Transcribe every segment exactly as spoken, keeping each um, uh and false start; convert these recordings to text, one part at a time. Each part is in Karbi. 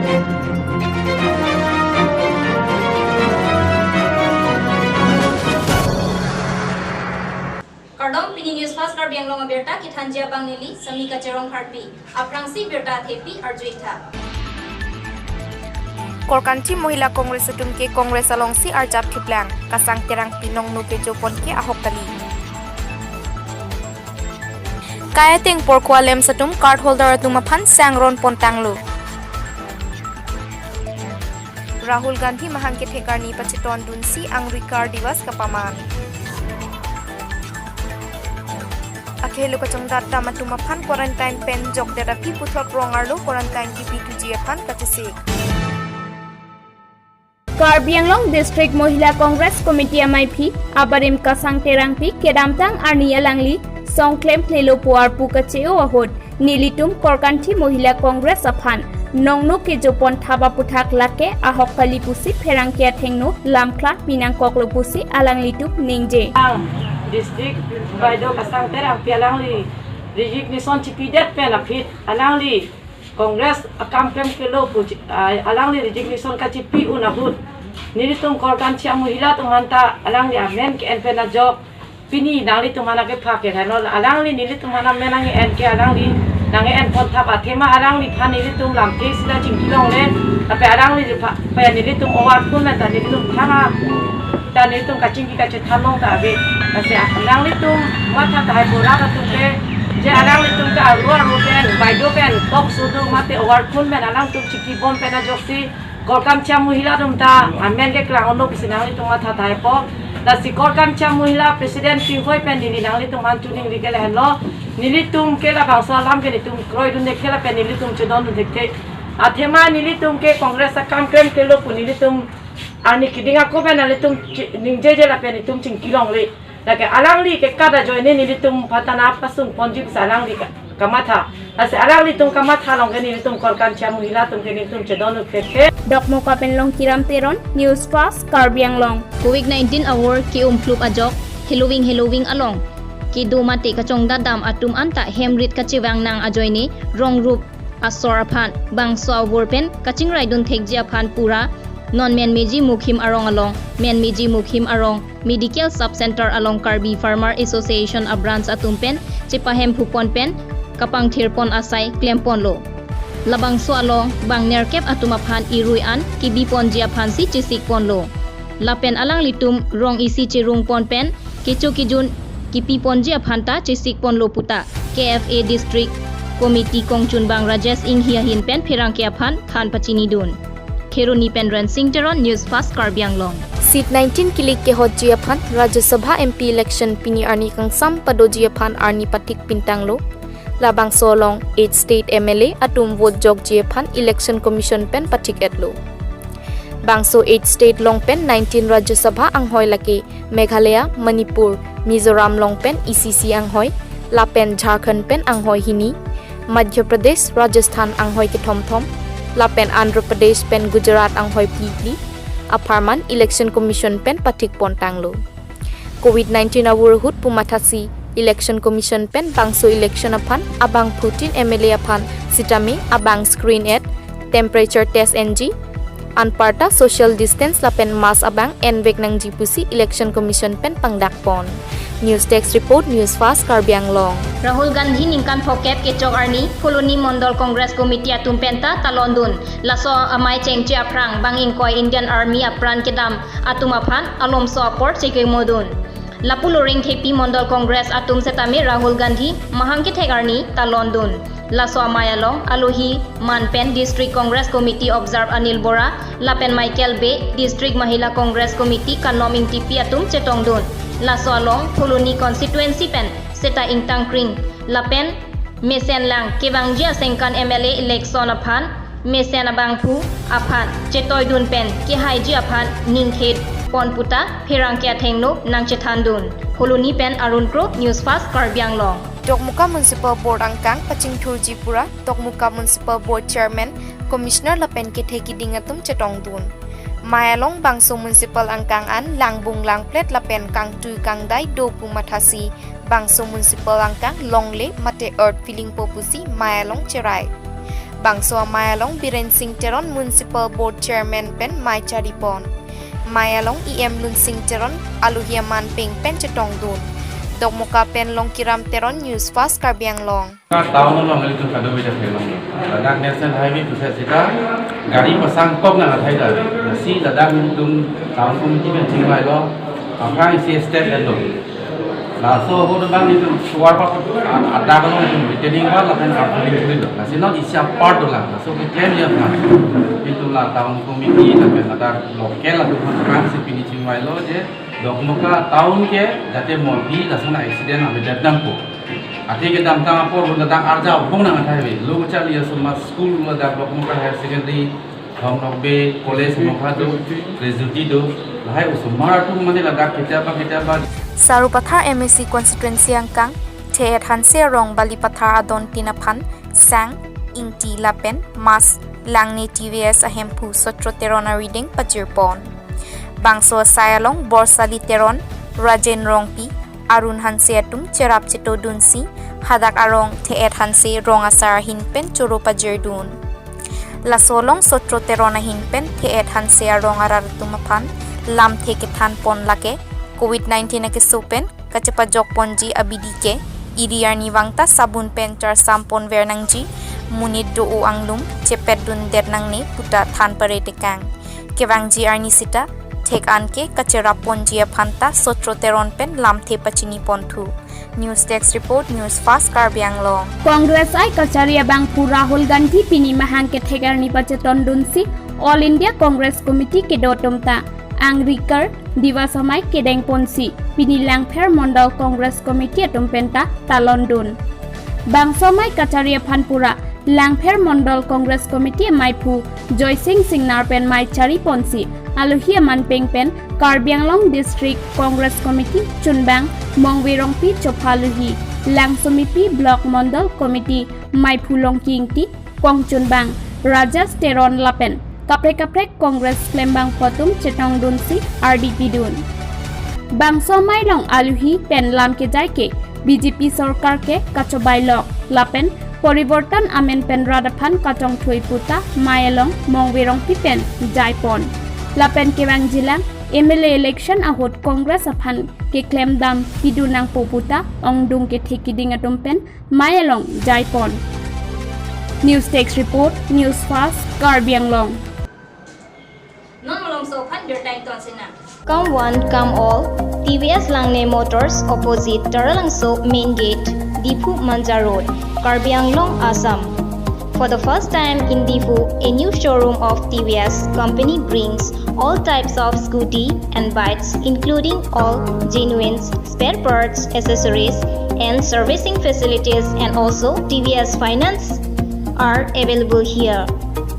Kardom, pini News Fast Karbi Anglong abirta kethanji abang neli Samika Cherong Kharpi. Aphrangsi birta athepi arjuitha. Korkanthi Mohila Congress atum ke Congress alongsi arjap thiplang, Kasang Terangpi nongno kejopon ke ahok kali. Kai ateng porko alems atum card holder atum aphan sang ron pontanglo. Rahul Gandhi mahang kethek arni pachetondunsi Angrikar Diwas kapaman. Akehelo kachongdat dam atum aphan quarantine pen jokdet aphi puthot rong arlo quarantine kipithuji aphan kachesik. Karbi Anglong District Mohila Congress Committee amaiphi abarim Kasang Terangpi kedamtang arni alangli songklem plelo puar pu kache-o ahut nelitum Korkanthi Mohila Congress aphan nongno kejopon thap aputhak lake ahok kali pusi pherangke athengno lamkla pinangkoklo pusi alanglitum ningje. Ang District Baido Kasang Terangpi alangli resignation chipidet pen aphi alangli Congress akam klem kelo pu chi-, ah, alangli resignation kachipi un ahut nelitum Korkanthi Mohila atum aphanta alangli amen ke-en pen ajok pini nanglitum aphan kepha ke thano alangli nelitum aphan amen nang-en ke alangli nang-enpon thap athema alangliphan nelitum lamthe sila chingkilongle, tapi alangliphan pa nelitum overcome ta nelitum thana ta nelitum kachingki kachethan long ta ave. Lasi alanglitum matha tahai bola atum ke je alanglitum ke aru aru pen Baido pen talk sudu mate overcome pen alangtum chingkibom pen ajoksi Korkanthi Mohila atum ta amen keklang onlo pusi nanglitum matha tahai po. Lasi Korkanthi Mohila President Pinghoi pen neli nanglitum aphan tuning rike lahenlo. Nelitum ke labangso alam ke nelitum kroidunde ke lapen nelitum chedondunde ke. Athema nelitum ke Congress akam klem kelo pu nelitum arni keding ako pen nelitum chi-, ningjeje lapen nelitum chingkilongle. Lake alangli ke kada ajoine nelitum aphanta pasungponji pusi alangli ka-, kamatha. Lasi alanglitum kamatha along ke nelitum Korkanthi Mohila atum ke nelitum chedon utkhe. Dokmoka pen Longkiram Teron, News Fast, Karbi Anglong. Covid nineteen awor ke-umphlup ajok, heloving heloving along kedo mate kachongdat dam atum anta hem rit kachevang nang ajoine rong rup asor aphan bangso awor pen kachingraidun thekji aphan pura non Menmeji Mukhim arong along, Menmeji Mukhim arong Medical Sub Center along Karbi Farmer Association a branch atum pen chepahemphupon pen kapangthirpon asai klemponlo. Labangso along bang nerkep atum aphan irui an kebiponji aphansi chesikponlo. Lapen alanglitum rong isi cherungpon pen kecho kejun kipiponji aphanta chesikponlo puta K F A District Committee kongchunbang Rajesh Inghi ahin pen pherangke aphan than pachinidun. Kheroni pen Rensing Teron, News Fast Karbi Anglong. Seat nineteen kilik kehotji aphan Rajya Sabha M P election pini arni kangsam padoji aphan arni pathik pintanglo. Labangso along eight state M L A atum vote jokji aphan Election Commission pen pathik-etlo. Bangso eight state along pen nineteen Rajya Sabha anghoi lake Meghalaya, Manipur, Mizoram along pen E C C anghoi, lapen Jharkhand pen anghoi hini, Madhya Pradesh, Rajasthan anghoi kethom thom, lapen Andhra Pradesh pen Gujarat anghoi phli phli apharman Election Commission pen pathik pontanglo. Covid nineteen awor ahut pu mathasi Election Commission pen bangso election aphan abangphu tin M L A aphan sitame abang screen-et, temperature test enji, anparta social distance lapen mask abang envek nangji pusi Election Commission pen pangdakpon. News Desk Report, News Fast Karbi Anglong. Rahul Gandhi ningkan phokep kechok arni Phuloni Mondol Congress Committee atum penta talondun. Laso amei chengche aphrang bang ingkoi Indian Army apran kedam atum aphan alomso apor chekemodun. Lapu Loringthepi Mondol Congress atum setame Rahul Gandhi mahang kethek arni talondun. Laso amei along alohi man pen District Congress Committee Observer Anil Bora lapen Michael Bey, District Mahila Congress Committee Kanom Ingtipi atum chetongdun. Laso along Phuloni constituency pen seta ingtangkring lapen mesenlang kevangji asengkan M L A election aphan mesen abangphu aphan chetoidun pen kehaiji aphan ningkhe pon puta pherangke athengno nangchethandun. Phuloni pen Arun Kro, News Fast Karbi Anglong. Dokmoka Municipal Board angkang pachingthurji pura, Dokmoka Municipal Board Chairman, Commissioner lapen kethe kiding atum chetongdun. Mei along bangso municipal angkang an langbung langplet lapen kangtui kangdai do pu mathasi bangso municipal angkang longle mate earth filling po pusi mei along cherai. Bangso amei along Biren Singh Teron, Municipal Board Chairman pen mei charipon. Mei along E M Lunsing Teron alohi aman peng pen chetongdun. Dokmoka pen Longkiram Teron, News Fast Karbi Anglong. Town along ilitum kadokave ta theklong. Ladak National Highway pusat seta gari pasang kok nang athai ta. Si ladak ilitum town committee pen chingvailo. Aphrang isi step lo. Laso ahut abang ilitum suar pa adak along ilitum retaining wall lapen tarpaulin khuilo. Lasi non isi apart dolang. Laso keklem ya aphan. Ilitum la town committee lapen ladak local atum aphan si pini chingvailo je Dokmoka town ke jate morbi lason accident avedet nangpo. Athe kedamtang apor ladak arja obong nang athai ave. Lo kacharli ason ma school ladak Dokmoka Higher Secondary, Thong Nokbe, college mokha do, Prejuti do, lahai osomar atum mane ladak ketia ba ketia ba. Sarupathar M A C constituency angkang, The-et Hanse arong Balipathar adontin aphan, Sang, Ingti lapen Mas, Langne T V S ahemphu Sotro Teron arideng pajirpon. Bangso asai along Borsali Teron, Rajen Rongpi, Arun Hanse atum cherap chetodunsi, hadak arong The-et Hanse rong asar ahin pen choro pajirdun. Laso along Sotro Teron ahin pen The-et Hanse arong arat atum aphan lamthe kethanpon lake, covid nineteen akeso pen kachepajokponji abidi ke, iri arni vangta sabun pen charsamponver nangji, monit do-o anglum chepetdundet nangne puta than paretekang. Kevangji arni seta, thek-an ke kacherapponji aphanta Sotro Teron pen lamthe pachinipon thu. News Desk Report, News Fast Karbi Anglong. Congress I kachari abangphu Rahul Gandhi pini mahang kethek arni pachetondunsi All India Congress Committee kedo atum ta angrikar Diwas amei kedengponsi pini Langpher Mondol Congress Committee atum penta talondun. Bangso amei kachari aphan pura Langpher Mondol Congress Committee ameiphu Joysing Singnar pen mei chariponsi alohi aman peng pen Karbi Anglong District Congress Committee chunbang Mongve Rongpi chopha alohi, Langsomipi Block Mondol Committee meiphu Longki Ingti, kongchunbang Rajesh Teron lapen kaprek kaprek Congress klembangpo atum chetongdunsi ardi pidun. Bangso amei along alohi pen lam kejai ke B J P sorkar ke kachobailok lapen poriborton amen pen rat aphan kachongthui puta mei along Mongve Rongpi pen jaipon. Lapen kevangjilang M L A election ahut Congress aphan keklem dam pidun nangpo puta ongdung kethe kiding atum pen mei along jaipon. News Desk Report, News Fast, Karbi Anglong. Non malomso aphan birta ingtonsinang. Come one, come all. T V S Langne Motors, opposite Taralangso Main Gate, Diphu Manja Road, Karbi Anglong, Assam. For the first time in Diphu, a new showroom of T V S company brings all types of scooty and bikes, including all genuine spare parts, accessories, and servicing facilities, and also T V S finance are available here.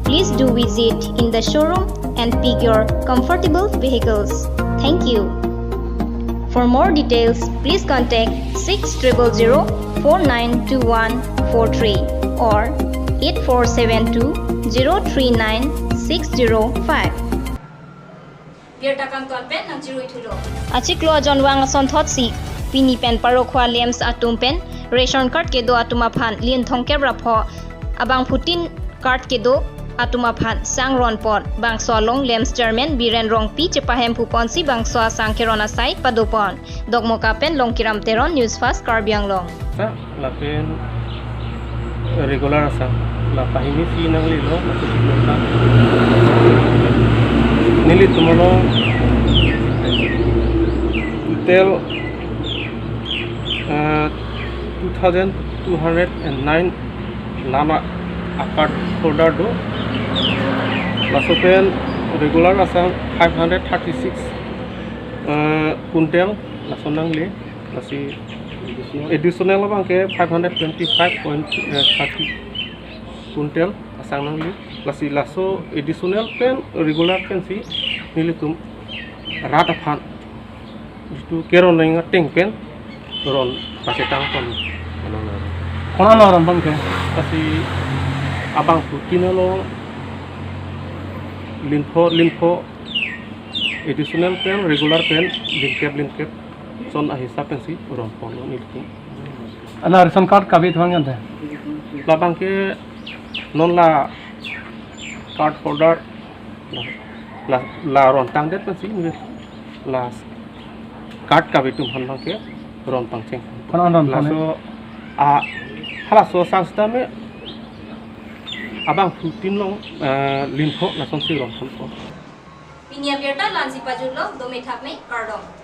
Please do visit in the showroom and pick your comfortable vehicles. Thank you. For more details, please contact six triple zero four nine two one four three or eight four seven two zero three nine six zero five. Birta kangton pen nangchirui thulo. Achiklo ajonvang asonthotsi pini pen Parokhowa LAMPS atum pen ration card kedo atum aphan linthong kep ra pho abangphutin card kedo atum aphan sang ronpon. Bangso along LAMPS Chairman Biren Rongpi chepahemphuponsi bangso asang keron asai padopon. Dokmoka pen Longkiram Teron, News Fast Karbi Anglong. Sa lapen regular asang la pahini si nanglelo, masih kita nelitum along total, eh, two thousand two hundred and nine lama a-card holder do. Laso pen regular asang five hundred thirty-six, eh, quintal laso nangle. Lasi additional abang ke five hundred twenty-five point thirty quintal asang nangle. Lasi laso additional pen regular pensi nelitum rat aphan jitu keron nang ateng pen ron pasetangpon. Konat lo ronpon ke? Lasi abangphutin along linpho linpho additional pen regular pen linkep linkep son ahisap pensi ronpon nelitum. Ala ration card kabi thuang ante? Labang ke Non la card holder la, la, la ron tangdet pensi neli la card kabi atum aphan abangke ron pangcheng. Konon ron pangcheng? Laso a halaso sang sitame abang putin long, eh, lin ho lasonsi ron pon. Pini abirta la-ansi pajutlo, dome thakme, kardom.